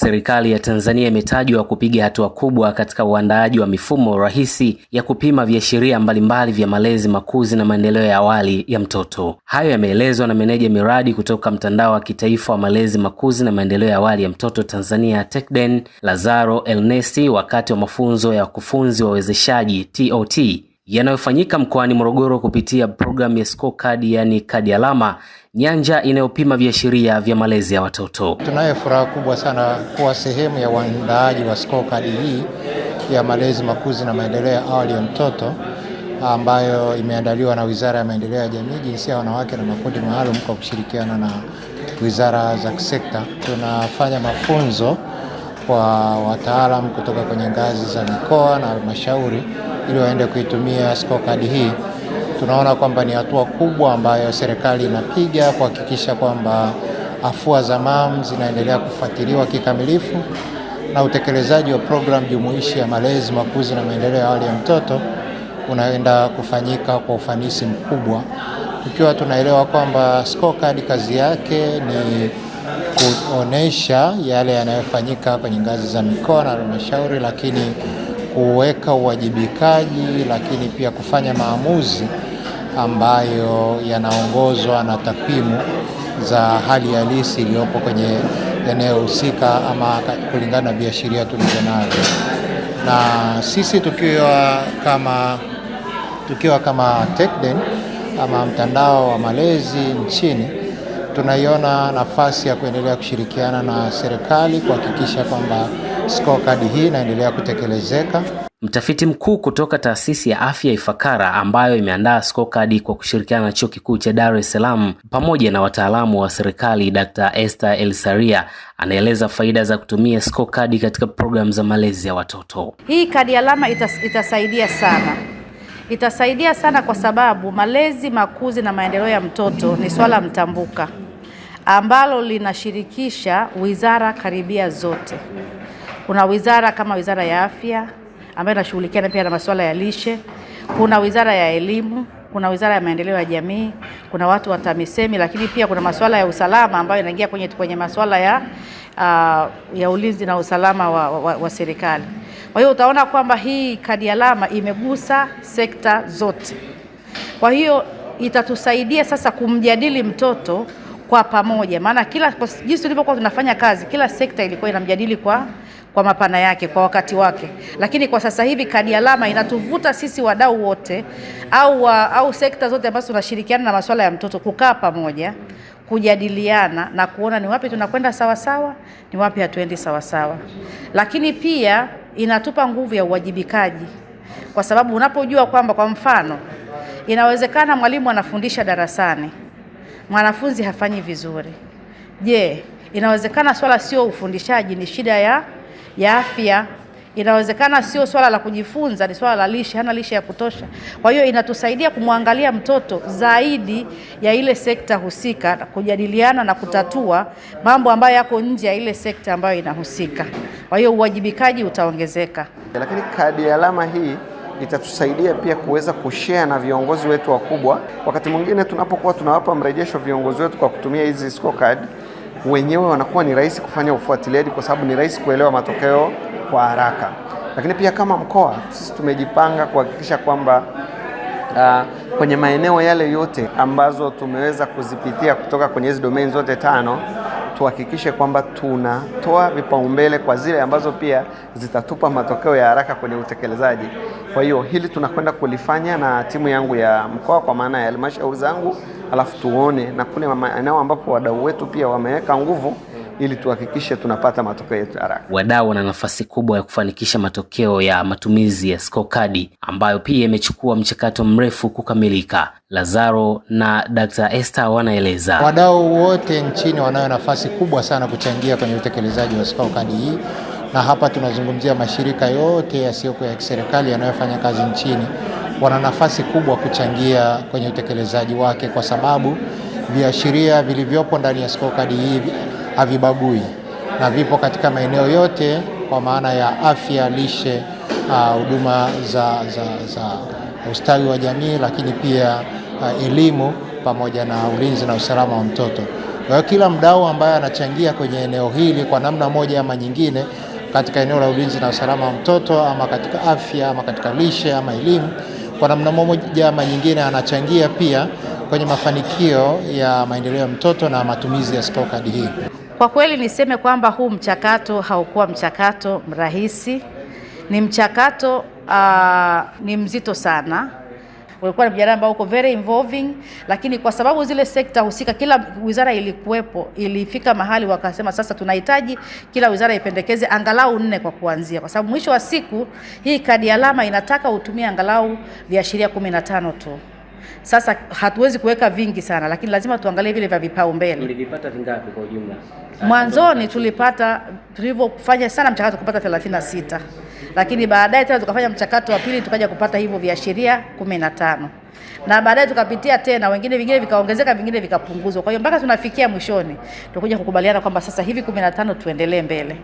Serikali ya Tanzania imetajwa kupiga hatua kubwa katika uandaaji wa mifumo rahisi ya kupima viashiria mbalimbali vya malezi, makuzi na maendeleo ya awali ya mtoto. Hayo yameelezwa na meneja miradi kutoka Mtandao wa Kitaifa wa Malezi, Makuzi na Maendeleo ya Awali ya Mtoto Tanzania TECDEN, Lazaro Elnesi, wakati wa mafunzo ya wakufunzi wawezeshaji TOT yanayofanyika mkoani Morogoro kupitia programu ya scorecard, yaani kadi alama nyanja inayopima viashiria vya malezi ya watoto. Tunayo furaha kubwa sana kuwa sehemu ya uandaaji wa scorecard hii ya malezi, makuzi na maendeleo ya awali ya mtoto ambayo imeandaliwa na Wizara ya Maendeleo ya Jamii, Jinsia ya Wanawake na Makundi Maalum kwa kushirikiana na wizara za kisekta. Tunafanya mafunzo kwa wataalam kutoka kwenye ngazi za mikoa na halmashauri ili waende kuitumia scorecard hii. Tunaona kwamba ni hatua kubwa ambayo serikali inapiga kuhakikisha kwamba afua za MAM zinaendelea kufuatiliwa kikamilifu na utekelezaji wa programu jumuishi ya malezi, makuzi na maendeleo ya awali ya mtoto unaenda kufanyika kwa ufanisi mkubwa, tukiwa tunaelewa kwamba scorecard kazi yake ni kuonesha yale yanayofanyika kwenye ngazi za mikoa na halmashauri, lakini kuweka uwajibikaji, lakini pia kufanya maamuzi ambayo yanaongozwa na takwimu za hali halisi iliyopo kwenye eneo husika ama kulingana na viashiria tulivyonavyo. Na sisi tukiwa kama TECDEN ama mtandao wa malezi nchini, tunaiona nafasi ya kuendelea kushirikiana na serikali kuhakikisha kwamba scorecard hii inaendelea kutekelezeka. Mtafiti mkuu kutoka Taasisi ya Afya Ifakara ambayo imeandaa scorecard kwa kushirikiana na Chuo Kikuu cha Dar es Salaam pamoja na wataalamu wa serikali, Dr. Esther Elsaria anaeleza faida za kutumia scorecard katika programu za malezi ya watoto. Hii kadi alama itasaidia sana, itasaidia sana kwa sababu malezi, makuzi na maendeleo ya mtoto ni swala mtambuka ambalo linashirikisha wizara karibia zote. Kuna wizara kama Wizara ya Afya ambayo inashughulikiana pia na masuala ya lishe, kuna Wizara ya Elimu, kuna Wizara ya Maendeleo ya Jamii, kuna watu wa TAMISEMI, lakini pia kuna masuala ya usalama ambayo inaingia kwenye masuala ya ulinzi na usalama wa serikali. Kwa hiyo utaona kwamba hii kadi alama imegusa sekta zote. Kwa hiyo itatusaidia sasa kumjadili mtoto kwa pamoja, maana kila jinsi tulivyokuwa tunafanya kazi, kila sekta ilikuwa inamjadili kwa mapana yake kwa wakati wake, lakini kwa sasa hivi kadi alama inatuvuta sisi wadau wote au sekta zote ambazo tunashirikiana na masuala ya mtoto kukaa pamoja, kujadiliana na kuona ni wapi tunakwenda sawasawa, ni wapi hatuendi sawasawa. Lakini pia inatupa nguvu ya uwajibikaji, kwa sababu unapojua kwamba, kwa mfano, inawezekana mwalimu anafundisha darasani, mwanafunzi hafanyi vizuri. Je, inawezekana swala sio ufundishaji, ni shida ya afya. Inawezekana sio swala la kujifunza, ni swala la lishe, hana lishe ya kutosha. Kwa hiyo inatusaidia kumwangalia mtoto zaidi ya ile sekta husika, kujadiliana na kutatua mambo ambayo yako nje ya ile sekta ambayo inahusika. Kwa hiyo uwajibikaji utaongezeka. Lakini kadi ya alama hii itatusaidia pia kuweza kushare na viongozi wetu wakubwa. Wakati mwingine tunapokuwa tunawapa mrejesho viongozi wetu kwa kutumia hizi scorecard, wenyewe wanakuwa ni rahisi kufanya ufuatiliaji kwa sababu ni rahisi kuelewa matokeo kwa haraka. Lakini pia kama mkoa sisi tumejipanga kuhakikisha kwamba kwenye maeneo yale yote ambazo tumeweza kuzipitia kutoka kwenye hizi domain zote tano, tuhakikishe kwamba tunatoa vipaumbele kwa zile ambazo pia zitatupa matokeo ya haraka kwenye utekelezaji. Kwa hiyo hili tunakwenda kulifanya na timu yangu ya mkoa kwa maana ya halmashauri zangu, alafu tuone na kule maeneo ambapo wadau wetu pia wameweka nguvu ili tuhakikishe tunapata matokeo yetu haraka. Wadau wana nafasi kubwa ya kufanikisha matokeo ya matumizi ya scorecard ambayo pia imechukua mchakato mrefu kukamilika. Lazaro na Dr. Esther wanaeleza. Wadau wote nchini wanayo nafasi kubwa sana kuchangia kwenye utekelezaji wa scorecard hii, na hapa tunazungumzia mashirika yote yasiyokuwa ya kiserikali yanayofanya kazi nchini wana nafasi kubwa kuchangia kwenye utekelezaji wake, kwa sababu viashiria vilivyopo ndani ya scorecard hii havibagui na vipo katika maeneo yote, kwa maana ya afya, lishe, huduma za ustawi wa jamii, lakini pia elimu pamoja na ulinzi na usalama wa mtoto. Kwa hiyo kila mdau ambaye anachangia kwenye eneo hili kwa namna moja ama nyingine, katika eneo la ulinzi na usalama wa mtoto ama katika afya ama katika lishe ama elimu, kwa namna moja ama nyingine anachangia pia kwenye mafanikio ya maendeleo ya mtoto na matumizi ya scorecard hii. Kwa kweli niseme kwamba huu mchakato haukuwa mchakato mrahisi, ni mchakato ni mzito sana. Ulikuwa ni mjadala ambao uko very involving, lakini kwa sababu zile sekta husika, kila wizara ilikuwepo, ilifika mahali wakasema sasa tunahitaji kila wizara ipendekeze angalau 4 kwa kuanzia, kwa sababu mwisho wa siku hii kadi alama inataka utumie angalau viashiria 15 tu. Sasa hatuwezi kuweka vingi sana, lakini lazima tuangalie vile vya vipaumbele. Mlivipata vingapi kwa ujumla? Mwanzoni tulipata, tulivyofanya sana mchakato kupata 36, lakini baadaye tena tukafanya mchakato wa pili tukaja kupata hivyo viashiria 15, na baadaye tukapitia tena wengine, vingine vikaongezeka, vingine vikapunguzwa. Kwa hiyo mpaka tunafikia mwishoni tukuja kukubaliana kwamba sasa hivi 15 tuendelee mbele.